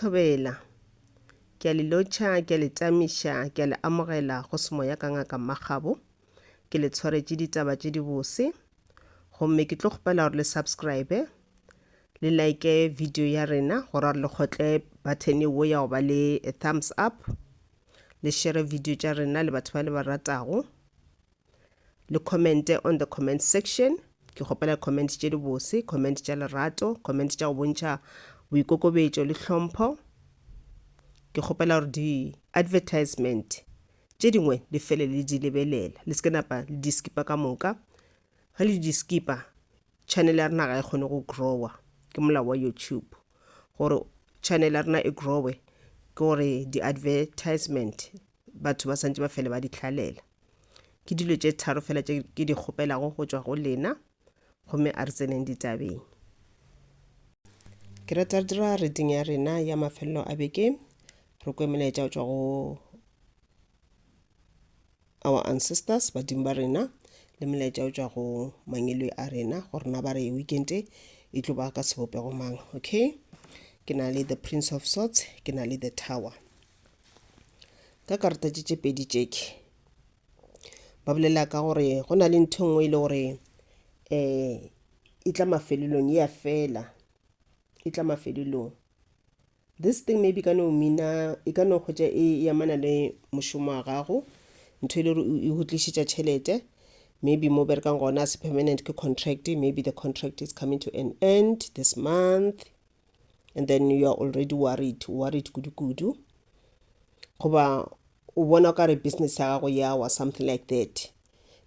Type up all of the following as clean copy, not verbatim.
Thobela. Ke a le lotšha, ke a le tamiša, ke a le amogela go Semoya ka Ngaka Mmakgabo. Ke le tshwaretše ditaba tše dibose. Gomme ke tlo kgopela gore le subscribe, le like video ya rena gore le kgotle button wo ya go ba le thumbs up, le share video tša rena le batho ba le ba ratago. Le commente on the comment section. Ke kgopela comment tše dibose, comment tša lerato, comment tša go bontšha boikokobetšo le hlompho. Ke kgopela gore di advertisement tše dingwe le fele le di lebelela, le se ke napa le di skipa ka moka. Ge le di skipa, channel ya rena ga e kgone go growa. Ke molao wa YouTube gore channel ya rena e growe ke gore di advertisement batho ba santše ba fele ba di hlalela. Ke dilo tše tharo fela tše ke di kgopelago go tšwa go lena, gomme a re tseneng ditabeng. Ke rata re dira reading ya rena ya mafelelo a beke, re kwe melaetša go tšwa go our ancestors, badimo ba rena, le melaetša go tšwa go mangeloi a rena, gore na ba re weekend e tlo ba ka sebopego mang. Okay, ke na le the Prince of Swords, ke na le the Tower. Ka karata tše tše pedi tšeke ba bolela ka gore go na le ntho e nngwe e le gore um e tla mafelelong e a fela, e tla mafelelong. This thing maybe e ka no mean-a e ka no hwetša e amana le mošomo wa gago, ntho e le gore e go tlišetša tšhelete maybe mo o berekang gona a se permanent ke contract, maybe the contract is coming to an end this month. and then you are already worried worried kudu-kudu goba o bona o ka re business ya gago ya wa something like that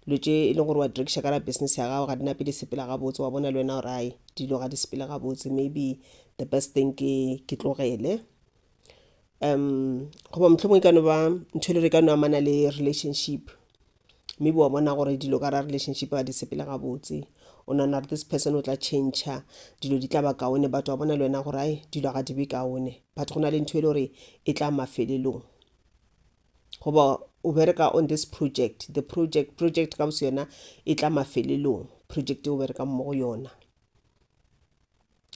dilo tše e leng gore wa di rekiša ka ra business ya gago ga di nape di sepela gabotse wa bona le wena gore ai dilo ga di sepele gabotse maybe the best thing ke ke tlogele um goba mohlomongwe e ka no ba ntho e le gore e ka no amana le relationship maybe wa bona gore dilo ka ra relationship ga di sepele gabotse o nagana gore this person o tla change dilo di tla ba kaone but wa bona le wena gore ai dilo ga di be kaone but go na le ntho e le gore e tla mafelelong goba o bereka on this project the project project ka bose yona e tla mafelelong project e o berekang mo go yona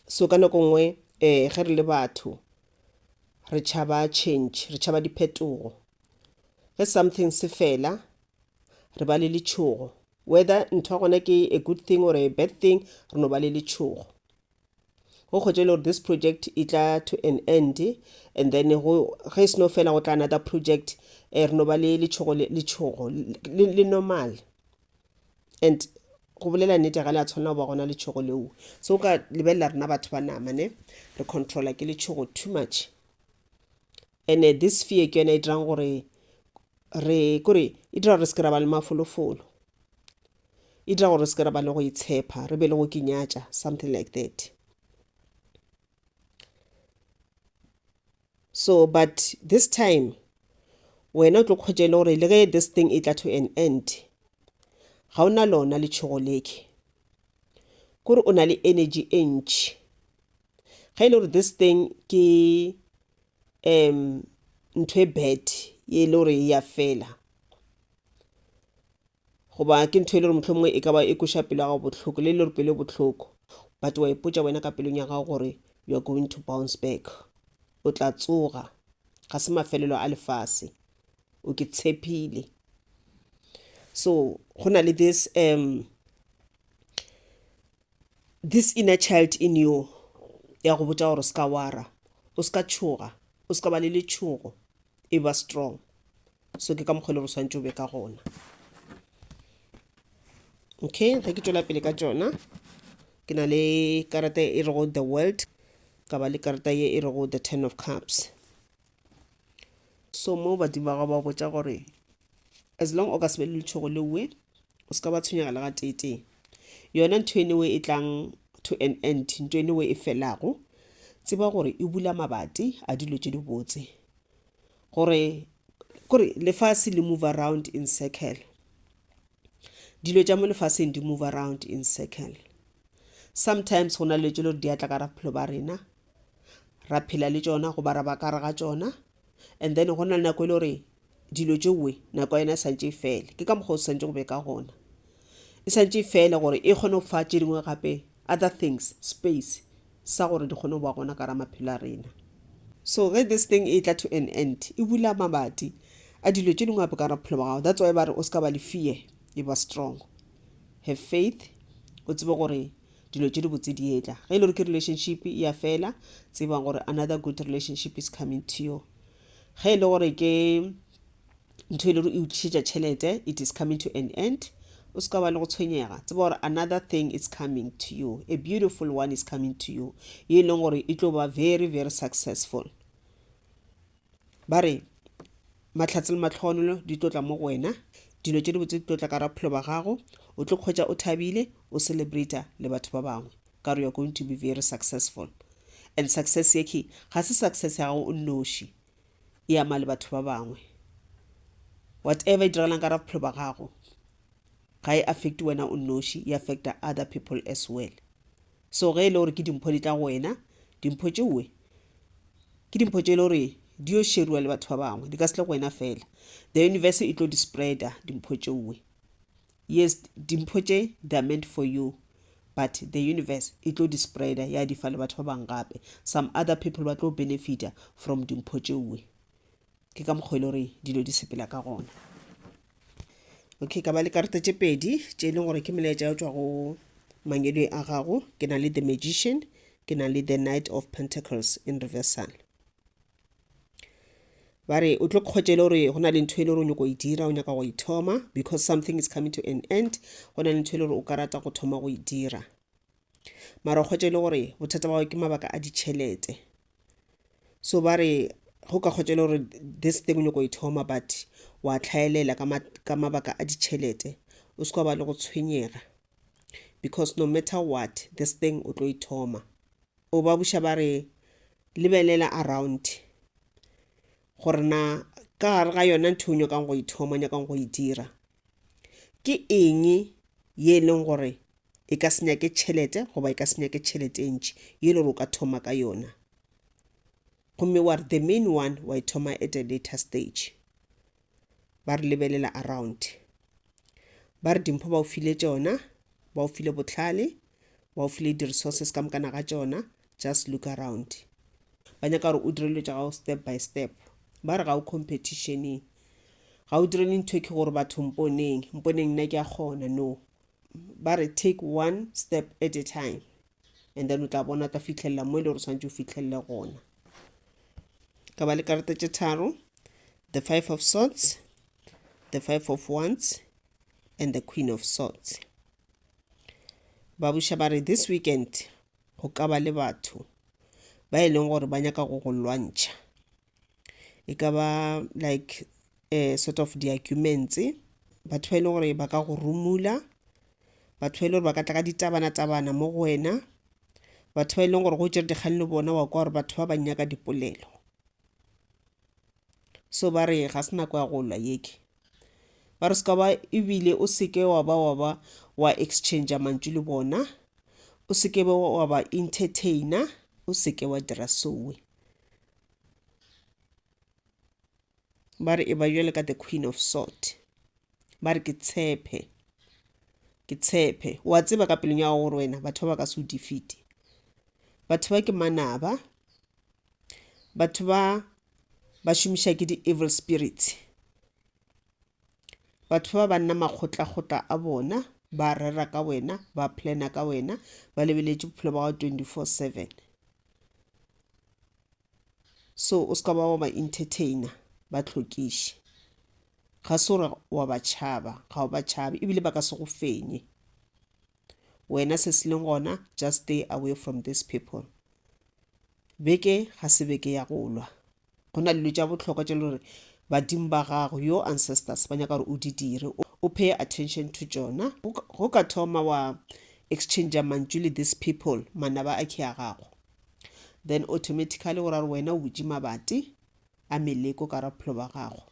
so ka nako nngwe um ge re le batho re tšhaba change re tšhaba diphetogo Ge something se fela, re ba le letšhogo. Whether ntho ya gona ke a good thing or a bad thing, re no ba le letšhogo. Go kgotše le gore this project e tla to an end and then go ge e seno fela go tla another project eh, re no ba le letšhogo letšhogo le normal and go bolela nnete ga le a tshwanela go ba gona letšhogo leo so o ka lebelela rena batho ba nama ne re controla ke letšhogo too much Ene this fear ke yona e dirang gore re kore e dira gore re se ke ra ba le mafolofolo e dira gore re se ke ra ba le go itshepa re be le go kinyatša something like that so but this time wena o tlo kgwetša e le gore le ge this thing e tla to an end ga o na lona letšhogo leke kore o na le energy e ntši ge e le gore this thing ke um ntho e bad ye e le gore e ya fela goba ke ntho e le gore mohlomongwe e ka ba e kweša pelo ya gago bohloko le e le gore pelo e bohloko but wa ipotša wena ka pelong ya gago gore you are going to bounce back o tla tsoga ga se mafelelo a lefase o ke tshepile so go na le this um This inner child in you ya go botša gore o se ka wara, o se ka tšhoga, o se ka ba le letšhogo, e ba strong. So ke ka mokgwa e le gore o swanetše o be ka gona. Okay, ge ke tšwela pele ka tšona, ke na le karata e rego The World, ka ba le karata ye e rego The Ten of Cups. So mo badimo ba gago ba go botša gore as long o ka se be le letšhogo leowe o se ka ba tshwenyega le gateetee yona ntho enewe e tlang to an end ntho enewe e felago tseba gore e bula mabati a dilo tše dibotse gore kore lefase le move around in circle dilo tša mo lefaseng di move around in circle sometimes go na le tše le gore di atla ka ra bophelo ba rena ra phela le tšona goba ra ba ka re ga tšona and then go na le nako e le gore dilo tšeoe nako ya yona e santše e fele ke ka mokgwa o santše go be ka gona e santše e fele gore e kgone go fa tše dingwe gape other things space sa gore di kgone go ba gona ka ra maphelo a rena. So ge this thing e tla to an end, e bula mabati a dilo tše dingwe gape ka gare ga bophelo ba gago. That's why ba re o se ka ba le fear, e ba strong. Have faith, o tsebe gore dilo tše dibotse di etla. Ge e le gore ke relationship e a fela, tseba gore another good relationship is coming to you. Ge e le gore ke ntho e le gore e o tlišetša tšhelete, it is coming to an end. O se ka ba le go tshwenyega, tseba gore another thing is coming to you, a beautiful one is coming to you, ye e leng gore e tlo ba very very successful. Ba re mahlatse le mahlogonolo di tlo tla mo go wena, dilo tše dibotse di tlo tla ka gare bophelo ba gago, o tlo kgwetša o thabile, o celebrata le batho ba bangwe, ka gore you are going to be very successful. And success ye ke ga se success ya gago o nnoši, e ama le batho ba bangwe. Whatever e diragalang ka gare bophelo ba gago ga e affect wena o nnoši, e affecta other people as well. So ge e le gore ke dimpho di tla go wena, dimpho tšeoe ke dimpho tše e le gore di yo sheriwa le batho ba bangwe, di ka se tle go wena fela. The universe e tlo di spreada dimpho tšeoe. Yes, dimpho tše they are meant for you, but the universe e tlo di spreada ya di fa le batho ba bangwe gape. Some other people ba tlo benefita from dimpho tšeoe. Ke ka mokgwa e le gore dilo di sepela ka gona. Okay, ka ba le karata tše pedi tše e leng gore ke melaetša ya tšwa go mangwele a gago. Ke na le The Magician, ke na le The Knight of Pentacles in reversal. Ba re o tlo kgotša e le gore go na le ntho e le gore o nyako e dira, o nyaka go e thoma because something is coming to an end. Go na le ntho e le gore o ka rata go thoma go e dira, mara o kgotša e le gore bothata ba gago ke mabaka a ditšhelete. So ba re go ka kgotša e le gore this thing o nyako e thoma but wa tlhaelela ka mabaka a ditšhelete, o se ka ba le go tshwenyega because no matter what this thing o tlo e thoma. O ba buša ba re lebelela around gore na ka gare ga yona ntho o nyakang go e thoma, o nyakang go e dira, ke eng ye e leng gore e ka se nyake tšhelete goba e ka se nyake tšhelete e ntši ye e le gore o ka thoma ka yona. Gomme wa re the main one wa e thoma at a later stage. Ba re lebelela around. Ba re dimpho ba o file tšona, ba o file bohlale, ba o file di-resources ka mokana ga tšona, just look around. Ba nyaka gore o dire dilo tša gago step by step. Ba re ga o competitioneng, ga o direle ntho e ke gore batho mponeng, mponeng nna ke a kgona, no. Ba re take one step at a time and then o tla bona o tla fitlhelela mo e le gore o swanetše o fitlhelele gona. Ka ba le karata tše tharo, the Five of Swords, the Five of Wands and the Queen of Swords. Ba buša ba re this weekend go ka ba le batho ba e leng gore ba nyaka go go lwantšha. E ka ba like sort of di-arguments, batho ba e leng gore ba ka go rumula, batho ba e leng gore ba ka tla ka ditabana-tabana mo go wena, batho ba e leng gore go tšere dikgang le bona wa kwa gore batho ba ba nyaka dipolelo. So ba re ga se nako ya go lwa yeke. Ba re se ka ba ebile o seke wa ba wa ba wa exchange mantšu le bona, o seke ba wa ba entertainer, o seke wa dira sowe. Ba re e ba bjale ka the Queen of Swords. Ba re ke tshepe, ke tshepe. Wa tseba ka pelong ya gago gore wena batho ba ba ka se o defeat. Batho ba ke manaba, batho ba ba šomiša ke di-evil spirits. Batho ba ba nna makgotlakgotla a bona, ba rera ka wena, ba plana ka wena, ba lebeletše bophelo ba gago 24/7. So o se ka ba wa ba entertainer, ba tlhokiše. Ga se gore wa ba tšhaba, ga o ba tšhabe ebile ba ka se go fenye. Wena se se leng gona, just stay away from these people. Beke ga se beke ya go lwa. Go na le dilo tša bohlokwa tše le gore badimo ba gago, your ancestors, ba nyaka gore o di dire, o pay attention to tšona. Go ka thoma wa exchange mantšu le these people, manaba a ke a gago, then automatically go ra gore wena o butše mabati a meleko ka gare bophelo ba gago.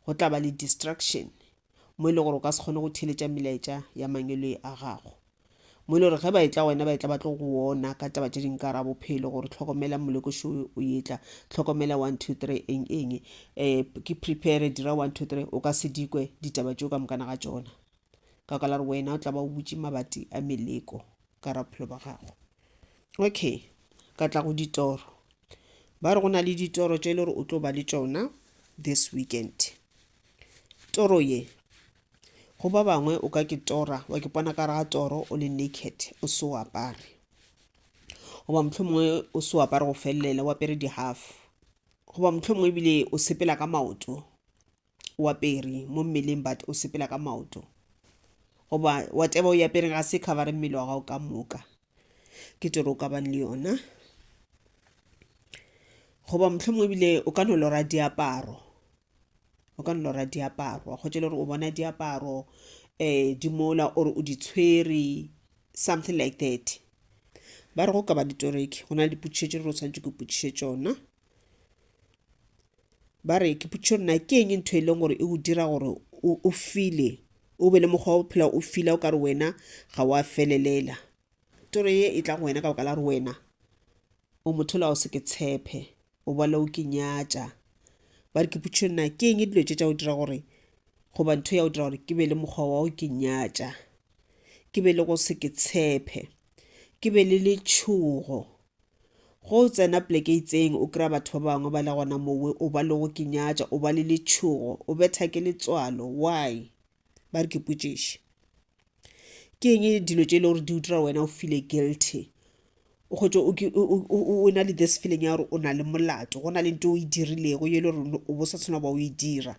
Go tla ba le distraction mo e leng gore o ka se kgone go theeletša melaetša ya mangwele a gago, mo e leng gore ge ba etla wena ba etla ba tlo go ona ka taba tše ding ka gare bophelo, gore tlhokomela moleko šo o etla, tlhokomela 1 2 3 eng eng, ke prepare dira 1 2 3, o ka se dikwe ditaba tšeo ka mokana ga tšona, ka baka la gore wena o tla ba o butše mabati a meleko ka gare bophelo ba gago. Okay, ka tla go ditoro. Ba re go na le ditoro tše e le gore o tlo ba le tšona this weekend. Toro ye, go ba bangwe o ka ke tora, wa ke pona ka gare ga toro o le naked, o se o apare. Goba mohlomongwe o se o apare go felelela, o apere di-half. Goba mohlomongwe ebile o sepela ka maoto, o apere mo mmeleng but o sepela ka maoto. Goba whatever o e apereng ga se covere mmele wa gago ka moka. Ke toro o ka bang le yona. Goba mohlomongwe ebile o ka no lora diaparo, o ka no lora diaparo, wa kgotsa e le gore o bona diaparo di mola or o di tshwere, something like that. Ba re go ka ba ditoreki, go na le dipotšišo tše re tshwanetse ke potšiše tšona. Ba re ke potšišo nna ke eng ntho e leng gore e go dira gore o feel-e, o be le mokgwa wa go phela o feel-a o ka re wena ga wa felelela. Toro ye e tla go wena ka baka la gore wena o motho la o se ke tshepe, o ba le o ke nyatša. Ba re ke potšišo nna ke eng dilo tše tša go dira gore, goba ntho ya go dira gore ke be le mokgwa wa go ke nyatša, ke be le go se ke tshepe, ke be le letšhogo. Go o tsena pleke e itseng o kry-a batho ba bangwe ba le gona mowe, o ba le go ke nyatša, o ba le letšhogo, o betha ke letswalo. Why? Ba re ke potšiše. Ke eng dilo tše e le gore di o dira wena o feel-e guilty? O kgotse o na le this feeling ya gore o na le molato, go na le ntho o e dirilego ye e le gore o bo sa tshwanela ba o e dira.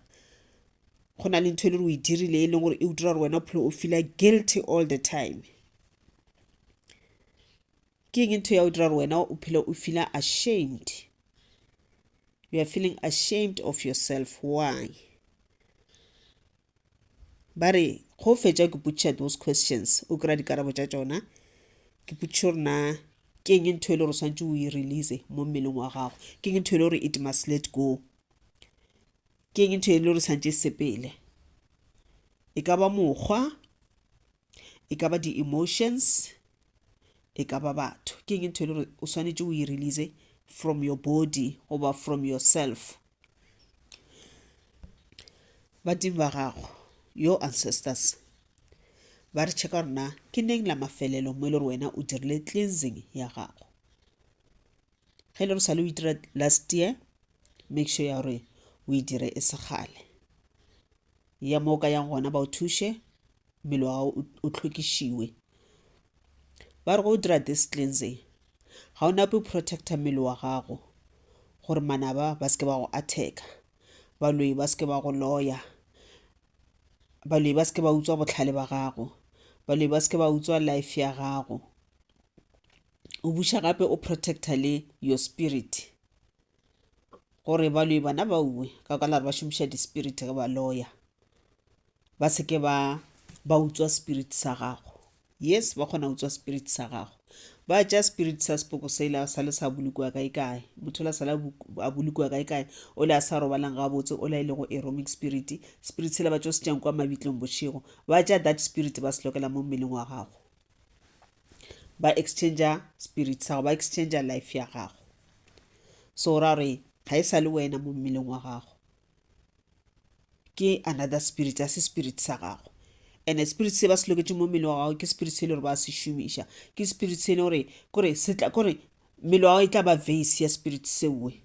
Go na le ntho e le gore o e dirile e leng gore e o dira gore wena o phele o feel-a guilty all the time. Ke eng ntho ya go dira gore wena o phele o feel-a ashamed? You are feeling ashamed of yourself. Why? Ba re go fetša ke potšiša those questions, o kry-a dikarabo tša tšona. Ke potšiša gore na ke eng ntho e le gore o swanetše o e release mo mmeleng wa gago, ke eng ntho e le gore it must let go, ke eng ntho e le gore o swanetše e sepele. E ka ba mokgwa, e ka ba di-emotions, e ka ba batho. Ke eng ntho e le gore o swanetše o e release from your body goba from yourself. Badimo ba gago, your ancestors, ba re checka gore na ke neng la mafelelo mo e le gore wena o dirile cleansing ya gago. Ge e le gore sa le o e dira last year, make sure ya gore o e dire e segale. Ya mo o ka yang gona ba o thuše, mmele wa gago o tlhwekišiwe. Ba re go dira this cleansing, ga o nape o protecta mmele wa gago gore manaba ba se ke ba go attack-a, baloi ba se ke ba go loya, baloi ba se ke ba utswa bohlale ba gago, baloi ba se ke ba utswa life ya gago. O buša gape o protecta le your spirit gore baloi bana ba uwe ka baka la gore ba šomiša di-spirit ge ba loya, ba se ke ba utswa spirit sa gago. Yes, ba kgona go utswa spirit sa gago. Ba tšea spirit sa sepoko sela sa le sa bolokiwa kae kae, motho la sala a bolokiwa kae kae, o le a sa robalang gabotse, o la e lego a roaming spirit. Spirit sela ba tšo se tšeang kwa mabitleng bošego, ba tšea that spirit ba se lokela mo mmeleng wa gago. Ba exchanger spirit sa gago, ba exchanger life ya gago. So ra re ga e sa le wena mo mmeleng wa gago, ke another spirit, a se spirit sa gago. And spirit se ba se loketše mo mmeleng wa gago ke spirit se e le gore ba se šomiša, ke spirit se e le gore kore se tla kore mmele wa gago e tla ba vase ya spirit sewe.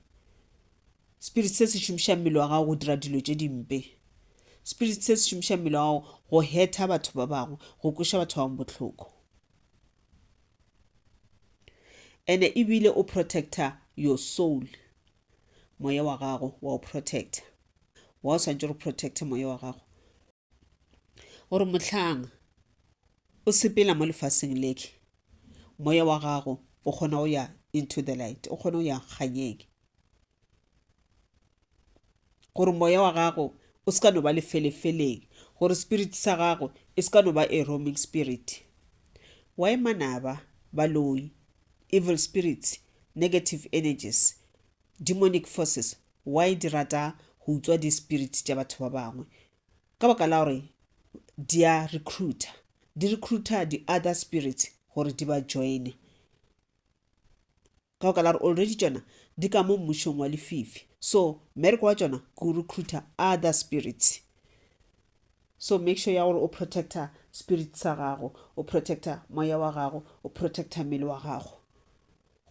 Spirit se se šomiša mmele wa gago go dira dilo tše dimpe. Spirit se se šomiša mmele wa gago go hetha batho ba bangwe, go kweša batho ba bangwe bohloko. And ebile o protecta your soul, moya wa gago wa o protecta. Wa o swantše go protecta moya wa gago gore mohlang o sepela mo lefaseng leke, moya wa gago o kgona go ya into the light, o kgona go ya kganyeng, gore moya wa gago o se ka no ba lefelefeleng, gore spirit sa gago e se ka no ba a roaming spirit. Why manaba, baloi, evil spirits, negative energies, demonic forces, why di rata go utswa di-spirit tša batho ba bangwe? Ka baka la gore di a recruiter, di recruiter di-other spirits gore di ba join-e. Ka baka la gore already tšona di ka mo mmušong wa lefifi, so mmereko wa tšona ke go recruiter other spirits. So make sure ya gore o protecta spirit sa gago, o protecta moya wa gago, o protecta mmele wa gago,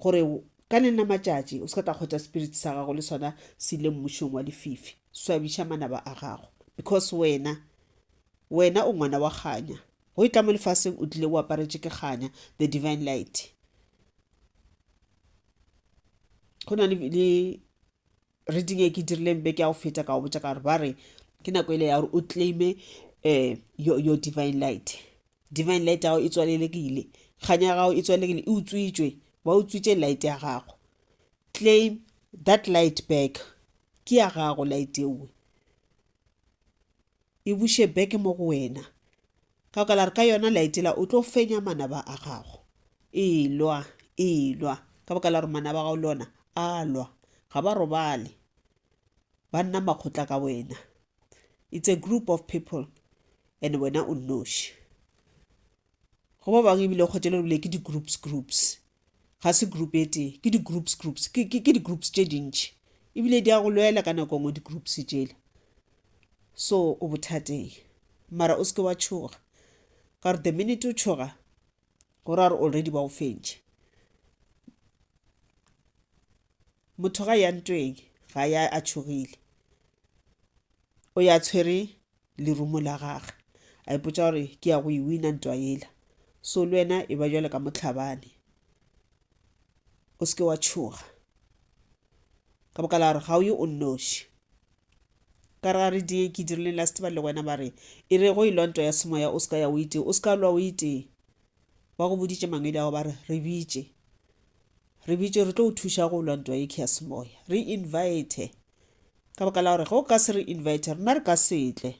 gore Ka leng la matšatši o se ka tla kgotsa spirit sa gago le sona se ile mmušong wa lefifi. Swabiša manaba a gago because wena wena o ngwana wa kganya. Go e tla mo lefaseng o tlile o aparetše ke kganya, the divine light. Go na le reading e ke dirileng beke ya go feta ka go botša ka gore ba re ke nako ele ya gore o claime um your divine light. Divine light ya gago e tswalelekile, kganya ya gago e tswalelekile, e utswitšwe, ba utswitše light ya gago. Claim that light back, ke ya gago light eo, e buše back mo go wena. Ka baka la re ka yona light la o tlo fenya manaba a gago. E lwa, e lwa, ka baka la gore manaba a gago le ona a lwa, ga ba robale, ba nna makgotla ka wena. It's a group of people and wena o nnoši. Go ba bangwe ebile o kgwetše le gore ke di-groups groups, ga se group e tee, ke di-groups groups, ke di-groups tše dintši ebile di a go lwela ka nako nngwe di-groups tšela. So o bothateng, mara o seke wa tšhoga, ka gore the minute o tšhoga go ra gore already ba go fentše. Motho ga ya ntweng ga ya a tšhogile, o ya tshwere lerumo la gage a ipotša gore ke ya go e wina ntwa yela. So le wena e ba jwale ka mohlabani, o seke wa tšhoga ka baka la gore ga o ye o nnoši. Ka re ga re die ke dirile last ba le wena ba re e re go e lwa ntwa ya semoya o seka ya o itee, o seka lwa o itee. Ba go boditše mangwele ao ba re re bitše, re bitše re tlo o thuša go lwa ntwa ye ya semoya, re invite ka baka la gore ge o ka se re invite rena re ka se tle,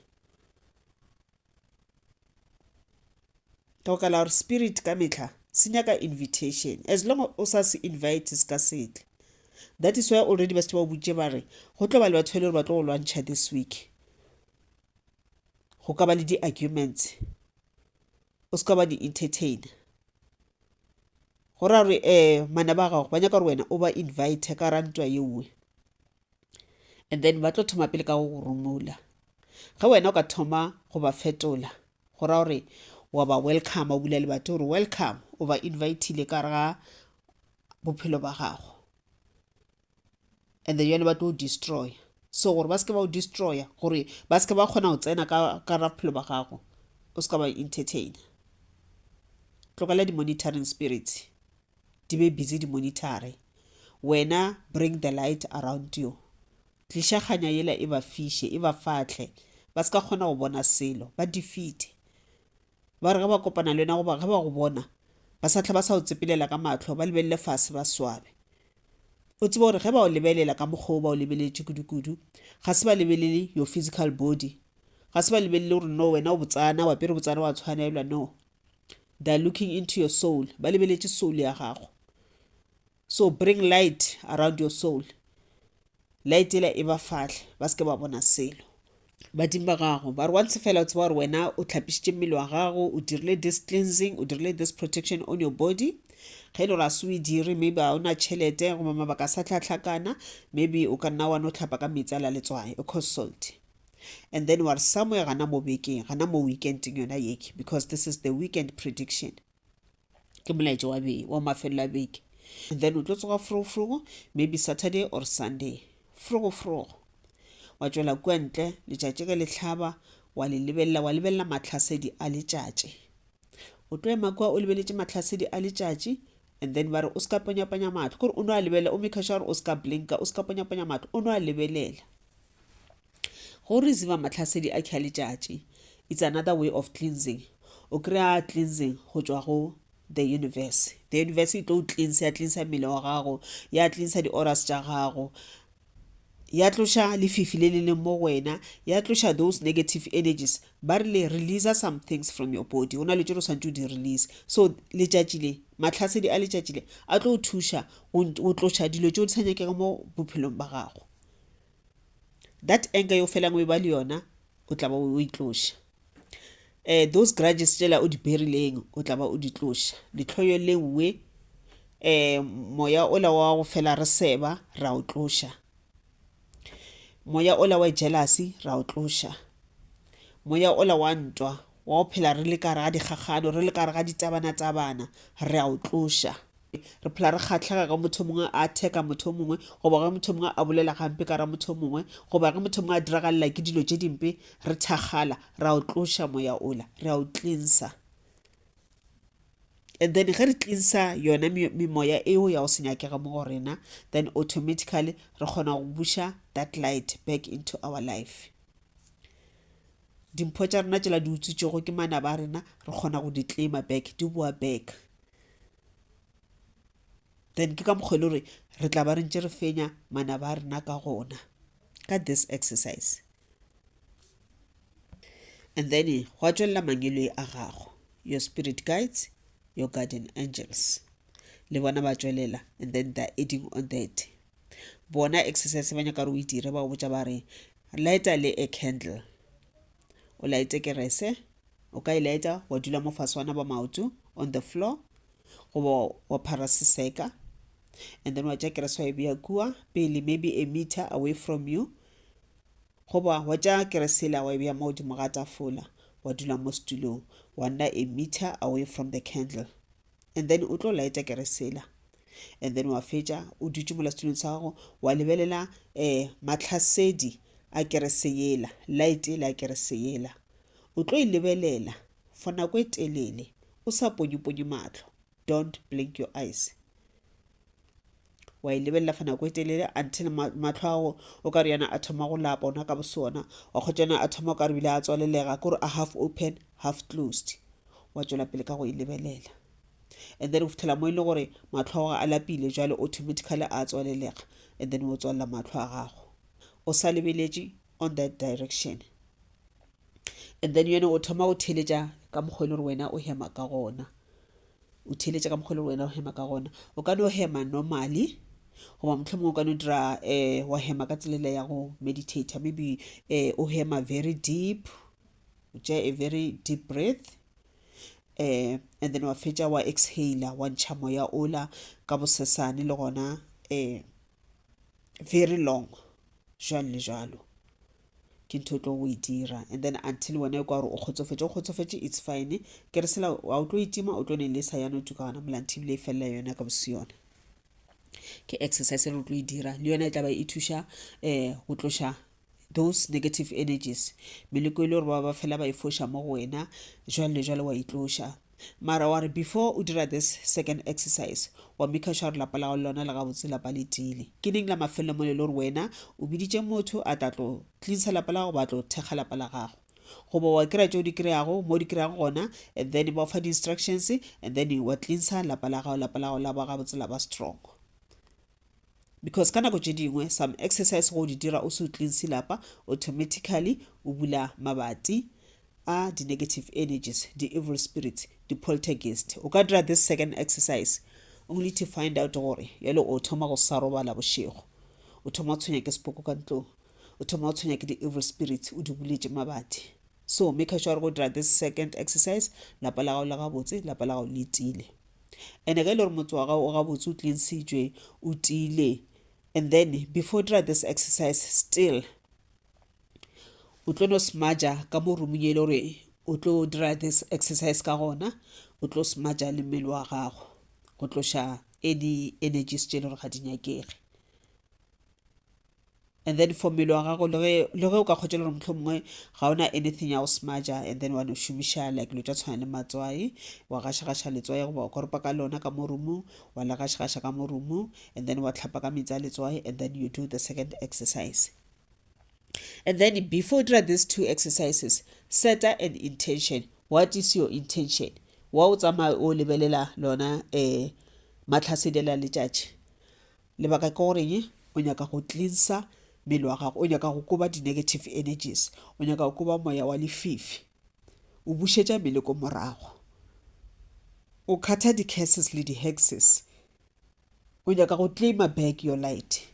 ka baka la gore spirit ka mehla se nyaka invitation. As long o sa se invite se ka se tle. That is why already ba se ba o boditše ba re go tlo ba le batho ba e le gore ba tlo go lwantšha this week, go ka ba le di-arguments, o se ka ba di-entertain. Go ra gore manaba a gago ba nyaka gore wena o ba invite ka ra ntwa yeo, and then ba tlo thoma pele ka go go rumola. Ge wena o ka thoma go ba fetola, go ra gore wa ba welcome, o bula lebati gore welcome, o ba invitile ka gare ga bophelo ba gago, and then jale ba tlo destroy. So gore ba seke ba o destroya, gore ba seke ba kgona go tsena ka ra bophelo ba gago, o seka ba entertain. Tlogela di-monitoring spirits di be busy di monitore, wena bring the light around you. Tliša kganya yela e ba fiše, e ba fahle, ba se ka kgona go bona selo, ba defeat. Ba re ge ba kopana le wena goba ge ba go bona, ba sa tlha ba sa o tsepelela ka mahlo, ba lebelele fase ba swabe. O tsebe gore ge ba o lebelela ka mokgwa o ba o lebeletše kudu-kudu, ga se ba lebelele your physical body, ga se ba lebelele gore no wena o botsana, o apere botsana wa tshwanelwa, no. They are looking into your soul, ba lebeletše soul ya gago. So bring light around your soul, light ela e ba fahle, ba seke ba bona selo. Badimo ba gago ba re once fela o tseba gore wena o tlhapišitše mmele wa gago, o dirile this cleansing, o dirile this protection on your body, ge e le gore a se o e dire, maybe ga o na tšhelete goba mabaka a sa tlhatlhakana, maybe o ka nna wa no tlhapa ka metsi a la letswai, o consult. And then wa re somewhere gana mo bekeng, gana mo weekendeng yona yeke, because this is the weekend prediction, ke molaetša wa be wa mafelelo a beke. And then o tlo tsoga frogo-frogo, maybe Saturday or Sunday, frogo-frogo, wa tšwela kua ntle, letšatši ge le hlaba, wa le lebelela, wa lebelela mahlasedi a letšatši. O tlo ema kua o lebeletše mahlasedi a letšatši, and then ba re o se ka ponyaponya mahlo, kore o no a lebelela, o make sure gore o se ka blinka, o se ka ponyaponya mahlo, o no a lebelela. Go receive mahlasedi a kha letšatši, it's another way of cleansing. O kry-a cleansing go tšwa go the universe. The universe e tlo o cleanse, ya cleansa mmele wa gago, ya cleansa di-auras tša gago, ya tloša lefifi le le leng mo go wena, ya tloša those negative energies. Ba rile release some things from your body, go na le tše o swantše o di release. So letšatši le, mahlasedi a letšatši le a tlo o thuša go tloša dilo tšeo di sa nyakego mo bophelong ba gago. That anger yo felang o e ba le yona, o tla ba o e tloša. Those grudges tšela o di berileng, o tla ba o di tloša. Lehloyo le nngwe, moya ola wa go fela re seba, ra o tloša. Moya ola wa jealousy, ra o tloša. Moya ola wa ntwa, wa go phela re le ka gare ga dikgakgano, re le ka gare ga ditabana-tabana, re a o tloša. Re phela re kgahlega ge motho mongwe a attack-a motho o mongwe, goba ge motho mongwe a bolela gampe ka ra motho o mongwe, goba ge motho mongwe a diragalela ke dilo tše dimpe, re thakgala, ra o tloša moya ola, re a o cleansa. And then ge re cleansa yona memoya eo ya go se nyakege mo go rena, then automatically re kgona go buša that light back into our life. Dimpho tša rena tšela di utswitšego ke manaba a rena, re kgona go di claima back, di boa back. Then ke ka mokgwa e le gore re tla ba re ntše re fenya manaba a rena ka gona ka this exercise. And then gwa tšwelela mangeloi a gago, your spirit guides, your guardian angels, le bona ba tšwelela, and then they're adding on that. Bona exercise ba nyaka gore o e dire, ba go botša ba re lighta le a candle, o lighte kerese, o ka e lighta wa dula mo fase wa naba maoto on the floor, goba wa phara seseka, and then wa tša kerese wa e bea kua pele, maybe a meter away from you, goba wa tša keresela wa e bea mo godimo ga tafola, wa dula mo setulong, wa nna a meter away from the candle, and then o tlo lighta keresela, and then wa fetša o dutše mola setulong sa gago, wa lebelela mahlasedi a kerese yela, light yela ya kerese yela, o tlo e lebelela for nako e telele o sa ponyeponye mahlo, don't blink your eyes, wa e lebelela for nako e telele until mahlo a gago o ka re yana a thoma go lapa ona ka bosona, wa kgotsa yana a thoma o ka re bile a tswalelega, ke gore a half open half closed, wa tšwela pele ka go e lebelela, and then go fihlela mo e le gore mahlo a gago a lapile jwale automatically a tswalelega, and then o tswalela mahlo a gago o sa lebeletše on that direction, and then yone o thoma go theeletša ka mokgwa e le gore wena o hema ka gona, o theeletša ka mokgwa e le gore wena o hema ka gona. O ka no hema normally, goba mohlomongwe o ka no dira wa hema ka tsela ya go meditate, maybe o hema very deep, o tšea a very deep breath, and then wa fetša wa exhale, wa ntšha moya ola ka bosesane le gona very long, jwalo le jwalo. Ke ntho o tlo go e dira, and then until wena e kwa gore o kgotsofetše, o kgotsofetše, it's fine. Keresela wa o tlo e tima, o tlo ne lesa ya no tuka gona mola nthe ebile e felela yona ka bosi yona. Ke exercise e re tlo e dira, le yona e tla ba e thuša go tloša those negative energies, meleko e le gore ba ba fela ba e foša mo go wena, jwalo le jwalo wa e tloša. Mara wa re before o dira this second exercise, wa make sure gore lapa la gago le lona le gabotse, lapa le tiile. Ke neng la mafelelo mo le le gore wena o biditše motho a tla tlo cleansa lapa la gago, ba tlo thekga lapa la gago, goba wa kry-a tšeo di kry-ago mo di kry-ago gona, and then ba fa di-instructions, and then wa cleansa lapa la gago, lapa la gago la ba gabotse, la ba strong. Because ka nako tše dingwe some exercise go di dira o se o cleanse lapa, automatically o bula mabati a di-negative energies, di-evil spirits, di-poltergeist. O ka dira this second exercise only to find out gore jalo o thoma go sa robala bošego, o thoma go tshwenya ke sepoko ka ntlong, o thoma go tshwenya ke di-evil spirits, o di buletše mabati. So make sure go dira this second exercise, lapa la gago le gabotse, lapa la gago le tiile. And ge e le gore motse wa gago o gabotse, o cleansitšwe, o tiile, and then before dira this exercise still o tlo no smaja ka mo roomong e le gore o tlo dira this exercise ka gona, o tlo smaja le mmele wa gago go tloša any energies tše e le gore ga di nyakege. And then for mmele wa gago, le ge o ka kgotsa le gore mohlomongwe ga ona anything ya go smaja, and then wa no šomiša like dilo tša tshwana le matswai, wa gašagaša letswai goba wa koropa ka lona ka mo roomong, wa le gašagaša ka mo roomong, and then wa hlapa ka metsi a letswai, and then you do the second exercise. And then before dira these two exercises, set an intention. What is your intention? Wa o tsamaya o lebelela lona mahlasedi a letšatši. Lebaka ke goreng o nyaka go cleansa mmele wa gago, o nyaka go koba di-negative energies, o nyaka go koba moya wa lefifi, o bušetša mmele ko morago, o cutha di-curses le di-hexes, o nyaka go claima back your light,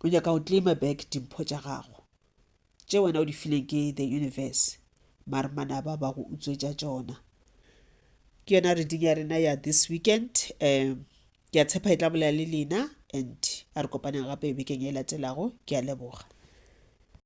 o nyaka go claima back dimpho tša gago tše wena o di fileng ke the universe, mare manaba ba go utswetša tšona. Ke yona reading ya rena ya this weekend. Ke a tshepa e tla bolela le lena, and a re kopaneng gape bekeng e latelago. Ke a leboga.